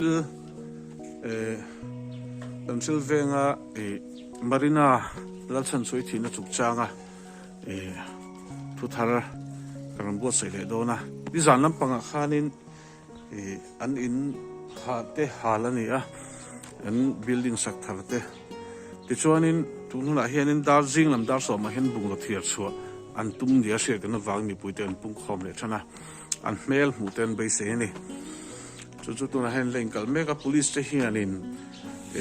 Kan thil venga Marina Lalchhanchhuai thihna chungchanga thu thar ka rawn buatsaih leh dawn a. Nizan lampangah khanin an in kha te hal a ni a, an building sak thar te. Tichuanin tun hunah hianin dar zing lam dar sawmah hian bungraw thiar chhuah an tum nia hriat kan avangin mipuite an pungkhawm leh than a. An hmel hmuh te an beisei a ni. Chu chu tunah hian la inkal mek a, police te hianin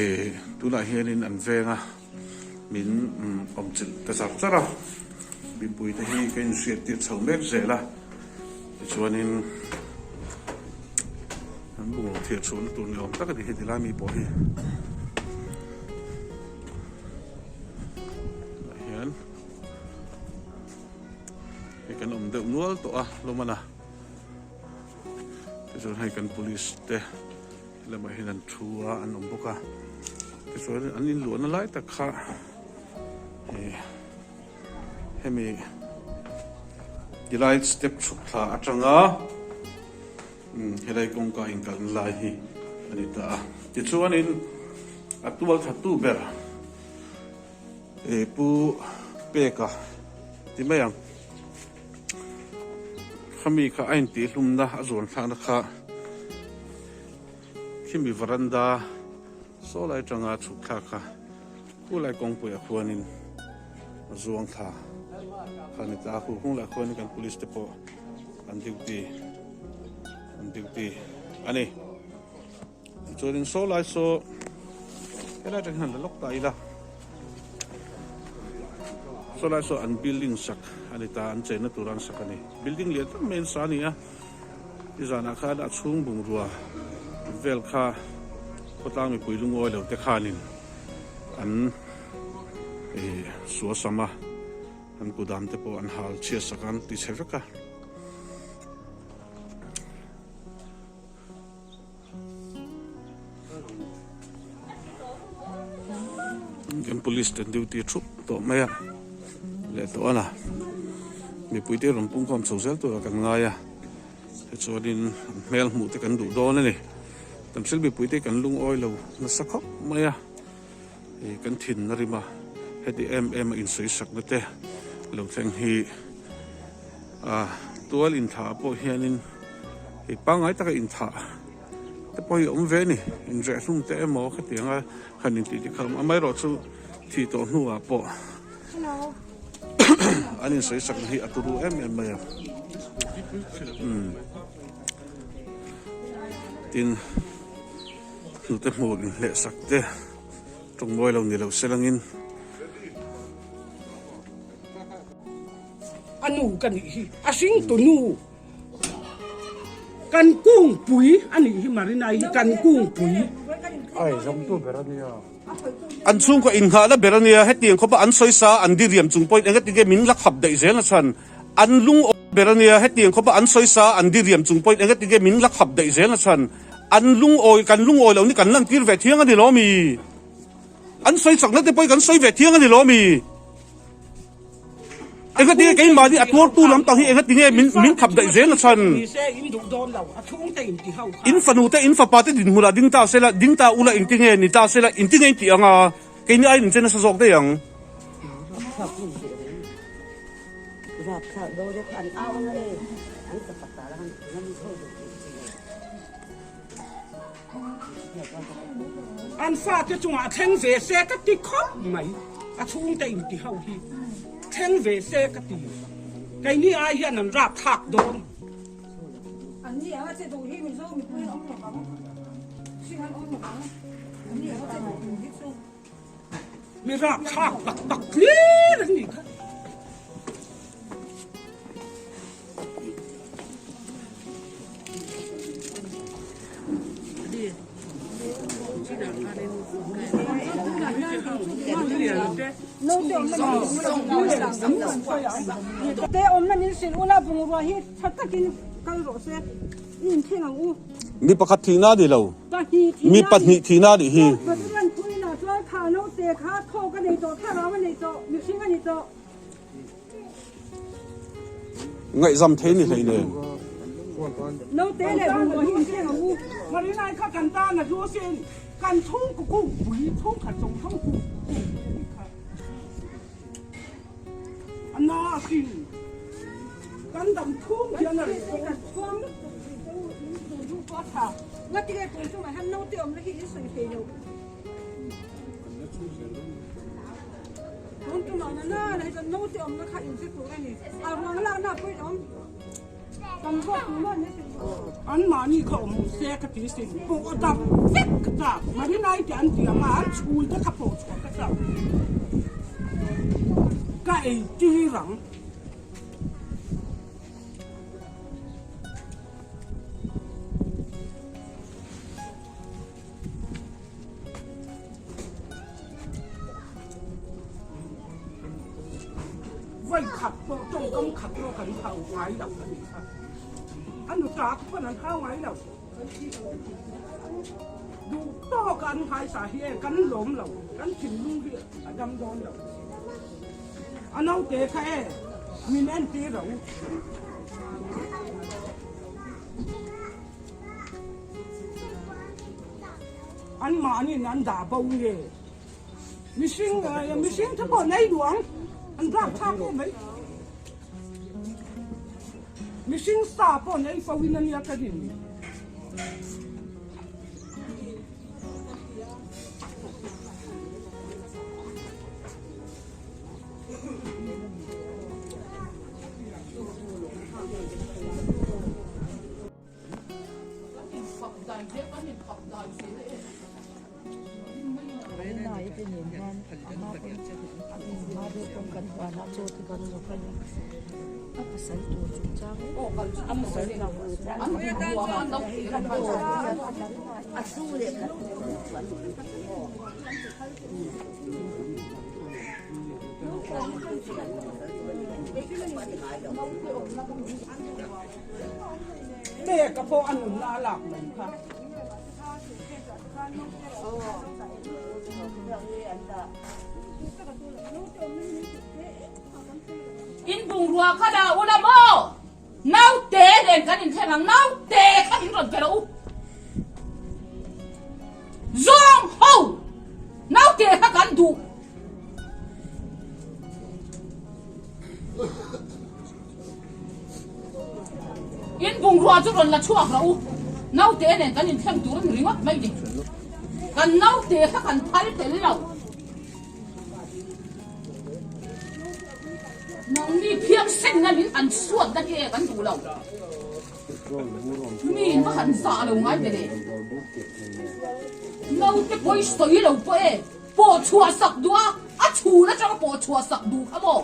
eh tunah hianin an veng a, min awm chilh ta char char a, mipui te hi ka inhriat tir chho mek zel a, tichuanin an bungraw thiah chhuahna tur ni awm tak a ni heti lai mi pawh hi. Tunah hian. Hei kan awm deuh nual tawh a lawm a tichuan hei kan police te lamah hian an thu a an awm bawk a tichuan an inluahna lai tak kha ih hemi tilai step chhuk thla atanga umm helai kawngka inkalhna lai hi a ni ta a tichuanin a tual thattu ber. E pu peka ti mai ang khami kha a intih hlumna a zuan thlakna kha khimi varanda saw lai atanga chhuk thlak kha khulai kawngpui ah khuanin a zuang thla kha a ni ta a khu hung lah khuanin kan police te pawh an duty an duty a ni. Tichuanin saw lai saw helai atang hian la lawk ta ila saw lai saw an building sak a ni ta an chenna tur an sak a ni building lian tak mai an sa a ni a i zanah khan a chhung bungrua vel kha khawtlang mipui lungawi lo te khanin an ih suasam a an kudam te pawh an hal chhiat sak a an ti chhe vek a. Kan police te duty thup tawh mai a leh tawh a na mipui te rawn pungkhawm chho zel tur a kan ngai a tichuanin an hmel hmuh te kan duh dawn a ni kan thil mipui te kan lungawi lo nasa khawp mai a ih kan thin a rim a heti em em a insawi sakna te lo thleng hi. A tual inthlah ah pawh hianin hei pangngai taka inthlah te pawh hi a awm ve a ni inreh hlum te emaw khatianga han intih te kha a awm amaherawh chu thih tawh hnuah pawh an insawi sakna hi a turu em em mai a umm tin hnute hmur inhleh sak te tawngmawi lo ni lo se langin. A nu ka nih hi, a hringtu nu kan kungpui a nih hi Marinai hi kan kungpui. Ai zawngtu ber a nia. An chhungkaw inghahna ber a nia, hetiang khawpa an sawi sa an diriam chung pawhin engatinge min la khap daih zel a chhan. An lungawi ber a nia, hetiang khawpa an sawi sa an diriam chung pawhin engatinge min la khap daih zel a chhan. An lungawi, kan lungawi loh ni kan lantir ve thiang a ni lo mi? An sawi chakna te pawhin kan sawi ve thiang a ni lo mi? Engatinge keimahni a tuartu lam tang hi engatinge min min khap daih zel a chhan? In fanu te in fapa te dinhmunah ding ta sela, ding ta ula engtinge ni ta sela, engtinge in tih ang a, keini aiin in che nasa zawk daih ang. An fate chungah thleng ve se ka ti khawp mai, a chhungte inti ho hi thleng ve se ka ti, keini ai hian an rapthlak dawn. An ni anga che duh hi Mizo mipui an awm lo vang, hring an awm lo vang, an ni anga che duh tur hi chu. Mi rapthlak tak tak hlir an nih kha. Te awmna min hrilh ula bungrua hi tha takin kal rawh se i inthleng ang u. Mi pakhat thihna a ni lo. Mi pahnih thihna a nih hi. Ngaihzam thei ni hlei nen. Naute leh bungrua hi inthleng ang u. Marinai kha kan tan a hlu asin, kan chhungkaw kungpui chhungkhat zawng zawng kungpui a nih kha. A na asin, kan dam chhung hian a reh dawn. Kan chhuang lutuk tih te u in tun hnu pawh a tha. Ngatinge tun chungah hian naute awmna hi in sawi thei lo. Tun tumah na na hi chuan naute awmna kha in hre tur a ni. A ruang lakna pawhin a awm. Kan zawk tur maw ni sin. An mahni kha awm se ka ti sin. Pawh dap vek ka chak. Marinai te an ti ang a, an chhul te kha pawh chhuah ka chak. Ka ei tir ang. Vawi khat pawh tawngkam khat pawh kan hau ngai lo a nih kha. A nuta te pawn an hau ngai lo. Duh tawka an nghaisa hi e kan lawm lo, kan thinlung hi a dam dawn lo. A naute kha e min entir ro. An mahniin an dah bo nge? Mihring mihring te pawh nei duh ang, an rak thlak em mai. Mihring sa pawh nei fo in a nia ka rin ni. Peka pawh a nunna a lak mai kha. In bungrua kha dah ula maw? Naute nen kan inthleng ang, naute kha min rawn pe rawh u. Zawng ho! Naute kha kan duh. In bungrua chu rawn la chhuak rawh u. Naute nen kan inthleng tur a ni ringawt mai ni. Kan naute kha kan phal tel lo. Nangni phiangsenna min han suatna hi e kan duh lo. Mi in va han zah lo ngai ve le. Naute pawi sawi lo pawh e pawh chhuah sak duh a, a chhun atanga pawh chhuah sak duh kha maw?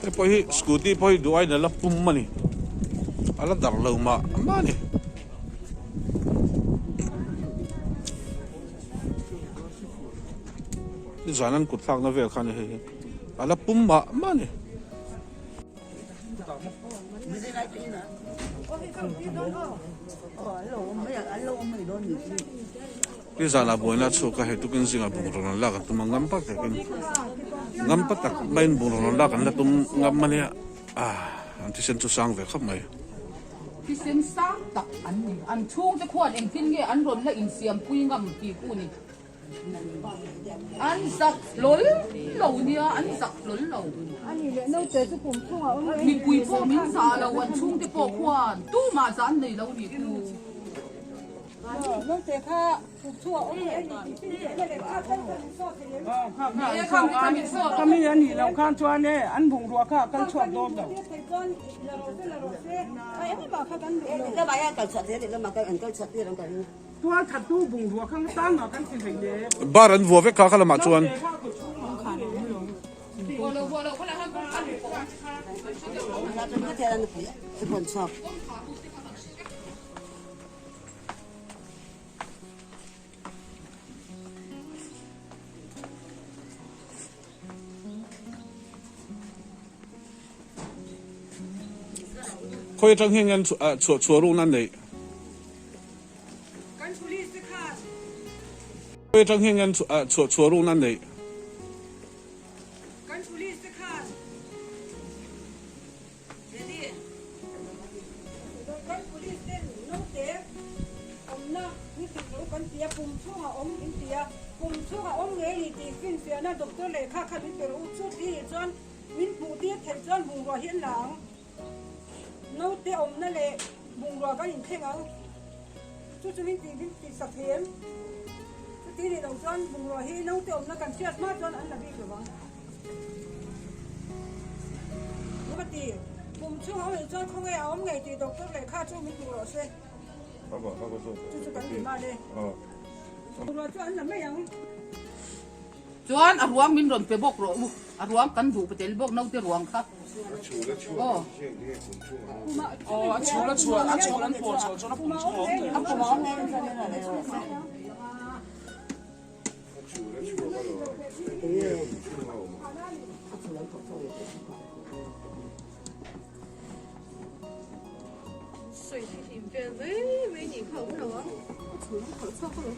Hei pawh hi scooty pawh hi duh aiin a la pum a ni a la darh lo mah mah a ni. Nizan an kut thlakna vel kha a ni hei hi a la pum mah mah a ni. Nizanah buaina a chhuak a, hei tukin zingah bungraw rawn lak an tum a, ngam tak takin ngam pa tak maiin bungraw rawn lak an la tum ngam a nia, ah an thisen chu sang ve khawp mai. Thisen sang tak an ni, an chhungte khuan engtin nge an rawn la insiampui ngam tih khu ni. An zak hlawl lo nia, an zak hlawl lo. Mipui pawh min zah lo, an chhungte pawh khuan tumah zah an nei lo nih khu. Naute kha chhuah awm leh a ni tih finfiahna lehkha kal kha min sawt thei em? Kha mi a nih loh khan chuan e an bungrua kha a kal chhuak dawn lo. Tual thattu bungrua kha tan mah kan ti hlei le. Bar an vua vek kha kha lamah chuan. Khawi atang hian nge an chhuah chhuah rukna an neih? Kan police te khan. Khawi atang hian nge an chhuah chhuah rukna an neih? Kan police te khan. Kan police ten naute awmna ni dik lo kan ti a, pum chhungah awm in ti a, pum chhungah awm ngei ni tih finfiahna doctor lehkha kha min pe rawh u. Chu thli nih chuan min hmuh tir theih chuan bungrua hi an la ang. Naute awmna leh bungrua kan inthleng ang. Chu chu min tih min tih sak thei em? Chuti nih loh chuan bungrua hi naute awmna kan hriat hma chuan an la bik lo ang. Ka ti, pum chhung a awm chuan khawnge a awm ngei tih doctor lehkha chu min hmuh rawh se. Chu chu kan ti mal e. Bungrua chu an la mai ang. Chuan a ruang min rawn pe bawk rawh u, a ruang kan duh pe tel bawk naute ruang kha. Aw. Aw a chhul a chhuah a chhul an pawh chhuah chuan a pum chhung a awm thei. A pum a awm ngei. Sawi fihlim vel mai mai nih kha a awm lo ang. A chhul an khalh chhuak alawm.